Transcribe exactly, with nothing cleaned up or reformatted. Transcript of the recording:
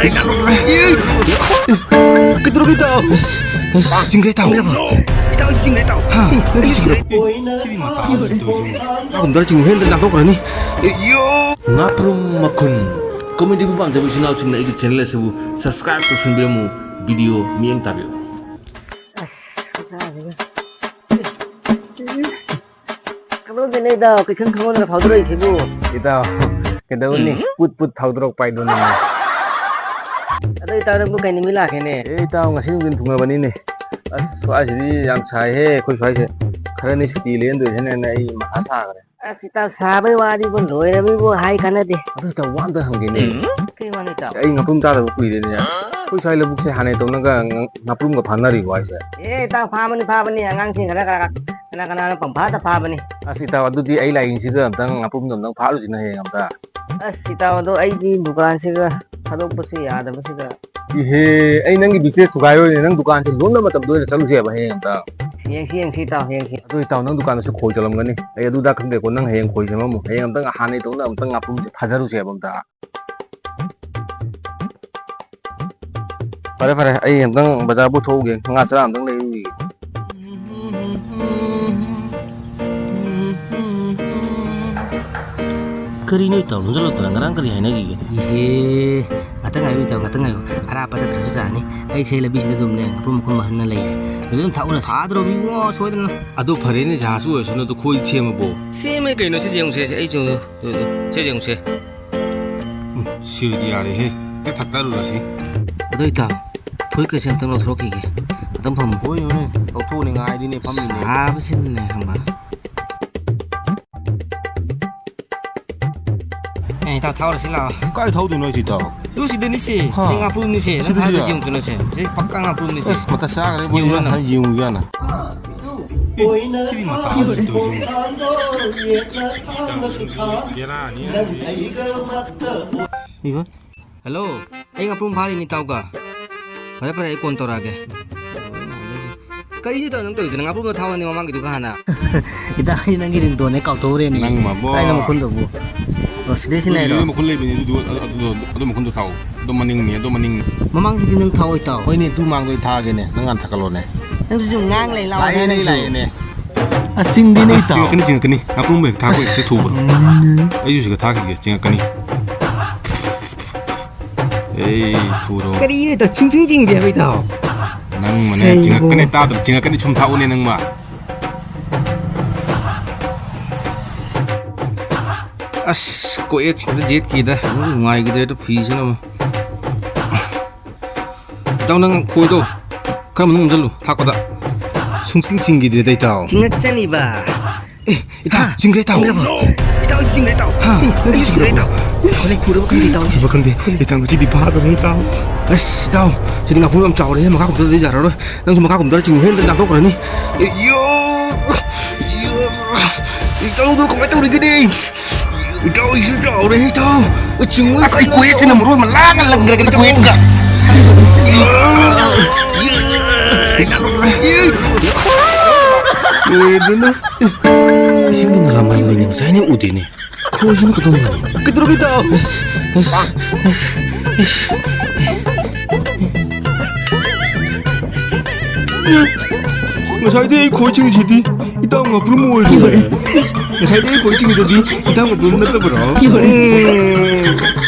ꯀꯩꯗꯧꯔꯒꯦ, ꯏꯇꯥꯎ? ꯆꯤꯡꯈ꯭ꯔꯦ, ꯏꯇꯥꯎ꯫ ꯏꯇꯥꯎ, ꯑꯩꯁꯨ ꯆꯤꯡꯈ꯭ꯔꯦ, ꯏꯇꯥꯎ꯫ ꯍꯥ? ꯑꯩꯁꯨ ꯆꯤꯡꯈ꯭ꯔꯦ꯫ ꯁꯤꯗꯤ ꯃꯇꯥ ꯑꯃꯅꯤ ꯇꯧꯔꯤꯁꯤ꯫ ꯆꯥꯛꯈꯨꯝꯗꯔ ꯆꯤꯡꯉꯨ, ꯍꯦꯟꯗ ꯅꯥꯟꯊꯣꯛꯈ꯭ꯔꯅꯤ꯫ ꯉꯥꯄ꯭ꯔꯨꯝ ꯃꯈꯨꯟ꯫ Comedy ꯕꯨ ꯄꯥꯝꯖꯕ ꯏꯆꯤꯟ ꯏꯅꯥꯎꯁꯤꯡꯅ ꯑꯩꯒꯤ channel ꯑꯁꯤꯕꯨ subscribe ꯇꯧꯁꯤꯟꯕꯤꯔꯝꯃꯨ꯫ Video ꯃꯤꯠꯌꯦꯡ ꯇꯥꯕꯤꯌꯨ꯫ ꯑꯁ, ꯈꯨꯠꯁꯥꯁꯤꯒ꯫ ꯀꯩꯗꯧꯗꯣꯏꯅꯣ ꯏꯇꯥꯎ, ꯀꯩꯈꯟ ꯈꯪꯍꯧꯗꯅ ꯐꯥꯎꯗꯣꯔꯛꯏꯁꯤꯕꯨ? ꯏꯇꯥꯎ, ꯀꯩꯗꯧꯅꯤ? ꯎꯝ? ꯄꯨꯠ ꯄꯨꯠ ꯐꯥꯎꯗꯣꯔꯛꯄ ꯍꯥꯏꯗꯨꯅꯤ꯫ ꯑꯗꯣ ꯏꯇꯥꯎ, ꯅꯪꯕꯨ ꯀꯩ ꯅꯨꯃꯤꯠ ꯂꯥꯛꯀꯦꯅꯦ? ꯑꯦ ꯏꯇꯥꯎ, ꯉꯁꯤ ꯅꯨꯡꯊꯤꯟ ꯊꯨꯡꯉꯕꯅꯤꯅꯦ꯫ ꯑꯁ, ꯁ꯭ꯋꯥꯏꯁꯤꯗꯤ ꯌꯥꯝ ꯁꯥꯏꯍꯦ, ꯑꯩꯈꯣꯏ ꯁ꯭ꯋꯥꯏꯁꯦ꯫ ꯈꯔꯅꯤ ꯁꯨꯇꯤ ꯂꯦꯟꯗꯣꯏꯁꯤꯅꯦꯅ ꯑꯩ ꯃꯊꯥ ꯁꯥꯈ꯭ꯔꯦ꯫ ꯑꯁ ꯏꯇꯥꯎ, ꯁꯥꯕꯩ ꯋꯥꯗꯤꯕꯨ ꯂꯣꯏꯔꯕꯅꯤꯕꯨ, ꯍꯥꯏ ꯀꯥꯟꯅꯗꯦ꯫ ꯑꯗꯨ ꯏꯇꯥꯎ, ꯋꯥ ꯑꯝꯇ ꯍꯪꯒꯦꯅꯦ꯫ ꯎꯝ? ꯀꯩ ꯋꯥꯅꯣ ꯏꯇꯥꯎ? ꯑꯩ ꯉꯥꯄ꯭ꯔꯨꯝ ꯆꯥꯗꯕ ꯀꯨꯏꯔꯦꯅꯦ꯫ ꯑꯩꯈꯣꯏ ꯁ꯭ꯋꯥꯏ ꯂꯧꯕꯨꯛꯁꯦ ꯍꯥꯟꯅꯩ ꯇꯧꯅꯒ ꯉ-, ꯉꯥꯄ꯭ꯔꯨꯝꯒ ꯐꯥꯅꯔꯤꯕꯣ ꯍꯥꯏꯁꯦ? ꯑꯦ ꯏꯇꯥꯎ, ꯐꯥꯕꯅꯤ ꯐꯥꯕꯅꯤ, ꯑꯉꯥꯡꯁꯤꯡ ꯈꯔ ꯈꯔ ꯀꯅꯥ ꯀꯅꯥꯅ ꯄꯪꯐꯥꯗ ꯐꯥꯕꯅꯤ꯫ ꯑꯁ ꯏꯇꯥꯎ, ꯑꯗꯨꯗꯤ ꯑꯩ ꯂꯥꯛꯏꯉꯩꯁꯤꯗ ꯑꯝꯇꯪ ꯉꯥꯄ꯭ꯔꯨꯝꯗꯣ ꯑꯝꯇꯪ ꯐꯥꯔꯨꯁꯤꯅ ꯍꯌꯦꯡ ꯑꯝꯇ꯫ ꯑꯁ ꯏꯇꯥꯎ, ꯑꯗꯣ ꯑꯩꯗꯤ ꯗꯨꯀꯥꯟꯁꯤꯒ ꯊꯥꯗꯣꯛꯄꯁꯤ ꯌꯥꯗꯕꯁꯤꯒ꯫ ꯏꯍꯦ, ꯑꯩ ꯅꯪꯒꯤ business ꯊꯨꯒꯥꯏꯔꯣꯏꯅꯦ, ꯅꯪ ꯗꯨꯀꯥꯟꯁꯦ ꯂꯣꯟꯕ ꯃꯇꯝꯗ ꯑꯣꯏꯅ ꯆꯠꯂꯨꯁꯦꯕ ꯍꯌꯦꯡ ꯑꯝꯇ꯫ ꯌꯦꯡꯁꯤ ꯌꯦꯡꯁꯤ ꯏꯇꯥꯎ, ꯌꯦꯡꯁꯤ꯫ ꯑꯗꯨ ꯏꯇꯥꯎ, ꯅꯪ ꯗꯨꯀꯥꯟꯗꯁꯨ ꯈꯣꯏ ꯆꯜꯂꯝꯒꯅꯤ꯫ ꯑꯩ ꯑꯗꯨꯗ ꯈꯪꯗꯦꯀꯣ, ꯅꯪ ꯍꯌꯦꯡ ꯈꯣꯏ ꯁꯦꯝꯃꯝꯃꯨ꯫ ꯍꯌꯦꯡ ꯑꯝꯇꯪ ꯍꯥꯟꯅꯩ ꯇꯧꯅ ꯑꯝꯇꯪ ꯉꯥꯄ꯭ꯔꯨꯝꯁꯦ ꯐꯥꯖꯔꯨꯁꯦꯕ ꯑꯝꯇ꯫ ꯐꯔꯦ ꯐꯔꯦ, ꯑꯩ ꯑꯝꯇꯪ ꯕꯖꯥꯔꯕꯨ ꯊꯣꯛꯎꯒꯦ, ꯉꯥ ꯆꯔꯥ ꯑꯝꯇꯪ ꯂꯩꯔꯨꯈꯤꯒꯦ꯫ ꯀꯔꯤꯅꯣ ꯏꯇꯥꯎ, ꯂꯣꯟꯁꯤꯜꯂꯛꯇꯅ? ꯉꯔꯥꯡ ꯀꯔꯤ ꯍꯥꯏꯅꯈꯤꯒꯦ? ꯏꯍꯦ, ꯉꯥꯛꯇꯪ ꯉꯥꯏꯌꯨ ꯏꯇꯥꯎ, ꯉꯥꯛꯇꯪ ꯉꯥꯏꯌꯨ꯫ ꯑꯔꯥꯞꯄ ꯆꯠꯇ꯭ꯔꯁꯨ ꯌꯥꯅꯤ꯫ ꯑꯩ ꯁꯦ ꯂꯝꯕꯤꯁꯤꯗ ꯑꯗꯨꯝꯅꯦ, ꯃꯐꯝ ꯃꯐꯝ ꯃꯍꯟꯅ ꯂꯩꯔꯦ꯫ ꯑꯗꯨ ꯑꯗꯨꯝ ꯊꯥꯛꯎꯔꯁꯤ꯫ ꯐꯥꯗ꯭ꯔꯣ ꯃꯤ ꯉꯣ, ꯁꯣꯏꯗꯅ꯫ ꯑꯗꯨ ꯐꯔꯦꯅꯦ, ꯖꯍꯥꯖ ꯑꯣꯏꯔꯁꯅꯨ, ꯑꯗꯨ ꯈꯣꯏ ꯁꯦꯝꯃꯕꯣ? ꯁꯦꯝꯃꯦ ꯀꯩꯅꯣ, ꯁꯤꯁꯦ ꯌꯦꯡꯉꯨꯁꯦ, ꯑꯩ ꯆꯦ-, ꯁꯦ ꯌꯦꯡꯉꯨꯁꯦ꯫ ꯎꯝ, ꯁꯤꯗꯤ ꯌꯥꯔꯦꯍꯦ꯫ ꯍꯦꯛꯇ ꯊꯛꯇꯔꯨꯔꯁꯤ꯫ ꯑꯗꯣ ꯏꯇꯥꯎ, ꯐꯨꯔꯤꯠꯀꯁꯦ ꯑꯝꯇꯪ ꯂꯧꯊꯣꯛꯈꯤꯒꯦ꯫ ꯑꯗꯨꯝ ꯐꯝꯃꯨ꯫ ꯍꯣꯏ, ꯍꯣꯏ, ꯂꯧꯊꯣꯛꯎꯅꯦ, ꯉꯥꯏꯔꯤꯅꯦ, ꯐꯝꯃꯤꯅꯦ꯫ ꯁꯥꯕꯁꯤꯅꯅꯦ, ꯈꯪꯕ꯫ ꯑꯦ, ꯏꯇꯥꯎ, ꯊꯥꯎꯔꯁꯤ ꯂꯥꯛꯑꯣ꯫ ꯀꯥꯏ ꯊꯧꯗꯣꯏꯅꯣ ꯍꯥꯏꯁꯤ, ꯏꯇꯥꯎ? ꯇꯨ ꯁꯤꯗꯅꯤꯁꯦ, ꯍꯥ꯫ ꯁꯤ ꯉꯥꯄ꯭ꯔꯨꯝꯅꯤꯁꯦ, ꯅꯪ ꯁꯤꯗ ꯊꯥꯗ ꯁꯤꯗ? ꯌꯦꯡꯉꯨ ꯆꯠꯂꯣꯁꯦ꯫ ꯁꯤ ꯄꯛꯀꯥ ꯉꯥꯄ꯭ꯔꯨꯝꯅꯤꯁꯦ꯫ ꯑꯁ, ꯃꯊꯛ ꯆꯥꯈ꯭ꯔꯦ, ꯏꯕꯣ, ꯌꯦꯡꯉꯨ ꯏꯕꯣ, ꯅꯪ꯫ ꯍꯥꯏ ꯌꯦꯡꯉꯨ ꯌꯥꯅ꯫ ꯑꯦ, ꯁꯤꯗꯤ ꯃꯇꯥ ꯑꯃꯅꯤ ꯇꯧꯔꯤꯁꯤ꯫ ꯏꯇꯥꯎ, ꯁꯤꯗꯤ ꯕꯦꯔꯥꯅꯤ ꯍꯥꯏꯁꯤ꯫ ꯏꯕꯣ꯫ ꯍꯜꯂꯣ, ꯑꯩ ꯉꯥꯄ꯭ꯔꯨꯝ ꯐꯥꯔꯤꯅꯤ ꯏꯇꯥꯎꯒ꯫ ꯐꯔꯦ, ꯐꯔꯦ, ꯑꯩ ꯀꯣꯟ ꯇꯧꯔꯛꯑꯒꯦ꯫ ꯀꯔꯤꯅꯣ ꯏꯇꯥꯎ ꯅꯪ ꯇꯧꯔꯤꯗꯨꯅ? ꯉꯥꯄ꯭ꯔꯨꯝꯗꯣ ꯊꯥꯎꯅꯦ ꯃꯃꯥꯡꯒꯤꯗꯨꯒ ꯍꯥꯟꯅ꯫ ꯏꯇꯥꯎ, ꯑꯩ ꯅꯪꯒꯤ ringtone ꯅꯦ ꯀꯥꯎꯊꯣꯛꯎꯔꯦꯅꯦ꯫ ꯅꯪ ꯃꯕꯣ꯫ ꯀꯥꯏꯅ ꯃꯈꯨꯟꯗꯨꯕꯨ? ꯁꯤꯗꯩ ꯁꯤꯟꯅ ꯍꯥꯏꯔꯣ? ꯑꯗꯨꯒꯤ ꯃꯈꯨꯟ ꯂꯩꯕꯅꯤ, ꯑꯗꯨꯗꯨ, ꯑꯗꯨ, ꯑꯗꯨ, ꯑꯗꯨ ꯃꯈꯨꯟꯗꯣ ꯊꯥꯛꯑꯣ꯫ ꯑꯗꯨ ꯃꯅꯤꯡꯅꯤ, ꯑꯗꯨ ꯃꯅꯤꯡ꯫ ꯃꯃꯥꯡꯁꯤꯗꯤ ꯅꯪ ꯊꯥꯛꯑꯣꯏ, ꯇꯥꯎ꯫ ꯍꯣꯏꯅꯦ, ꯑꯗꯨ ꯃꯥꯡꯗꯣ ꯑꯩ ꯊꯥꯛꯑꯒꯦꯅꯦ, ꯅꯪ ꯍꯥꯟꯅ ꯊꯥꯛꯀꯠꯂꯣꯅꯦ꯫ ꯅꯪꯁꯨ ꯁꯨꯝ ꯉꯥꯡ ꯂꯩ, ꯂꯥꯛꯑꯣꯅꯦ, ꯂꯥꯛꯑꯦꯅꯦ, ꯅꯪꯁꯨ꯫ ꯂꯥꯛꯑꯦꯅꯦ꯫ ꯑꯁ, ꯆꯤꯡꯗꯤꯅꯦ, ꯑꯁ, ꯏꯇꯥꯎ꯫ ꯆꯤꯡꯉꯛꯀꯅꯤ, ꯆꯤꯡꯉꯛꯀꯅꯤ꯫ ꯉꯥꯄ꯭ꯔꯨꯝ ꯍꯦꯛ ꯊꯥꯛꯄ ꯍꯦꯛꯇ ꯊꯨꯕ꯭ꯔꯣ? ꯎꯝ꯫ ꯑꯩꯁꯨ ꯁꯤꯒ ꯊꯥꯛꯈꯤꯒꯦ, ꯆꯤꯡꯉꯛꯀꯅꯤ꯫ ꯑꯦ, ꯊꯨꯔꯣ꯫ ꯀꯔꯤꯅꯣ ꯏꯇꯥꯎ, ꯁꯨꯡꯆꯤꯡ ꯆꯤꯡꯗꯦ ꯍꯥꯏꯕ ꯏꯇꯥꯎ? ꯅꯪ ꯃꯅꯦ, ꯁꯦꯡꯕ꯫ ꯆꯤꯡꯉꯛꯀꯅꯤ, ꯇꯥꯗ꯭ꯔ? ꯆꯤꯡꯉꯛꯀꯅꯤ, ꯁꯨꯝ ꯊꯥꯛꯎꯅꯦ ꯅꯪꯃ꯫ ꯑꯁ, ꯀꯣꯛꯑꯦ ꯁꯤꯗ ꯖꯦꯠꯀꯤꯗ꯫ ꯅꯨꯡꯉꯥꯏꯈꯤꯗ꯭ꯔꯦ ꯑꯗꯨ ꯐꯤꯁꯤꯅ ꯑꯃꯨꯛ꯫ ꯏꯇꯥꯎ, ꯅꯪ ꯈꯣꯏꯗꯣ ꯈꯔ ꯃꯅꯨꯡ ꯆꯪꯁꯤꯜꯂꯨ, ꯊꯥꯛꯄꯗ꯫ ꯁꯨꯡꯆꯤꯡ ꯆꯤꯡꯈꯤꯗ꯭ꯔꯦꯗ, ꯏꯇꯥꯎ꯫ ꯆꯤꯡꯉꯛꯆꯅꯤꯕ꯫ ꯑꯦ, ꯏꯇꯥꯎ, ꯍꯥ? ꯆꯤꯡꯈ꯭ꯔꯦ, ꯏꯇꯥꯎ꯫ ꯆꯤꯡꯈ꯭ꯔꯕꯣ? ꯏꯇꯥꯎ, ꯑꯩꯁꯨ ꯆꯤꯡꯈ꯭ꯔꯦ, ꯏꯇꯥꯎ꯫ ꯍꯥ? ꯑꯦ, ꯑꯩꯁꯨ ꯆꯤꯡꯈ꯭ꯔꯦ, ꯏꯇꯥꯎ꯫ ꯍꯣꯔꯦꯟ ꯈꯨꯔꯕ ꯈꯪꯗꯦ, ꯏꯇꯥꯎ꯫ ꯈꯨꯔꯕ ꯈꯪꯗꯦ꯫ ꯏꯇꯥꯎ, ꯉꯁꯤꯗꯤ ꯐꯥꯗꯧꯔꯦ, ꯏꯇꯥꯎ꯫ ꯑꯁ, ꯏꯇꯥꯎ, ꯁꯤꯗꯤ ꯉꯥꯄ꯭ꯔꯨꯝ ꯌꯥꯝ ꯆꯥꯎꯔꯦꯍꯦ, ꯃꯈꯥ ꯀꯨꯝꯊꯗ꯭ꯔꯗꯤ ꯌꯥꯔꯔꯣꯏ꯫ ꯅꯪꯁꯨ ꯃꯈꯥ ꯀꯨꯝꯊꯔ ꯆꯤꯡꯉꯨ, ꯍꯦꯟꯅ ꯂꯥꯞꯊꯣꯛꯈ꯭ꯔꯅꯤ꯫ ꯑꯦ, ꯌꯣ! ꯌꯣ! ꯏꯇꯥꯎꯗꯣ ꯀꯃꯥꯏꯅ ꯇꯧꯔꯤꯒꯦꯅꯦ? ꯏꯇꯥꯎ, ꯏꯁꯨ ꯆꯥꯎꯔꯦ, ꯏꯇꯥꯎ꯫ ꯆꯤꯡꯉꯨ ꯑꯁ, ꯑꯩ ꯀꯟꯅ ꯀꯣꯏꯌꯦꯠꯁꯤꯅ ꯇꯧ꯫ ꯃꯔꯣꯟ ꯑꯃ ꯂꯥꯡꯉ ꯂꯪꯈ꯭ꯔꯒꯅꯤ ꯀꯣꯏꯌꯦꯠꯀ꯫ ꯂꯣꯏꯔꯦꯗꯅ꯫ ꯏꯁꯤꯡꯒꯤ ꯅꯂꯥ ꯃꯔꯝꯗꯅꯤ ꯉꯁꯥꯏꯅ ꯎꯗꯦꯅꯦ꯫ ꯈꯣꯏꯁꯤꯅ ꯀꯗꯣꯝꯗꯅꯣ? ꯀꯩꯗꯧꯔꯒꯦ, ꯏꯇꯥꯎ? ꯑꯁ, ꯑꯁ, ꯑꯁ, ꯑꯁ꯫ ꯉꯁꯥꯏꯗꯩ ꯑꯩ ꯈꯣꯏ ꯆꯤꯡꯉꯤꯁꯤꯗꯤ ꯏꯇꯥꯎ ꯉꯥꯄ꯭ꯔꯨꯝ ꯑꯣꯏꯔꯨꯔꯦ꯫ ꯉꯁꯥꯏꯗꯩ ꯑꯩ ꯈꯣꯏ ꯆꯤꯡꯉꯤꯗꯨꯗꯤ ꯏꯇꯥꯎ ꯉꯥꯄ꯭ꯔꯨꯝ ꯅꯠꯇꯕ꯭ꯔꯣ? ꯎꯝ꯫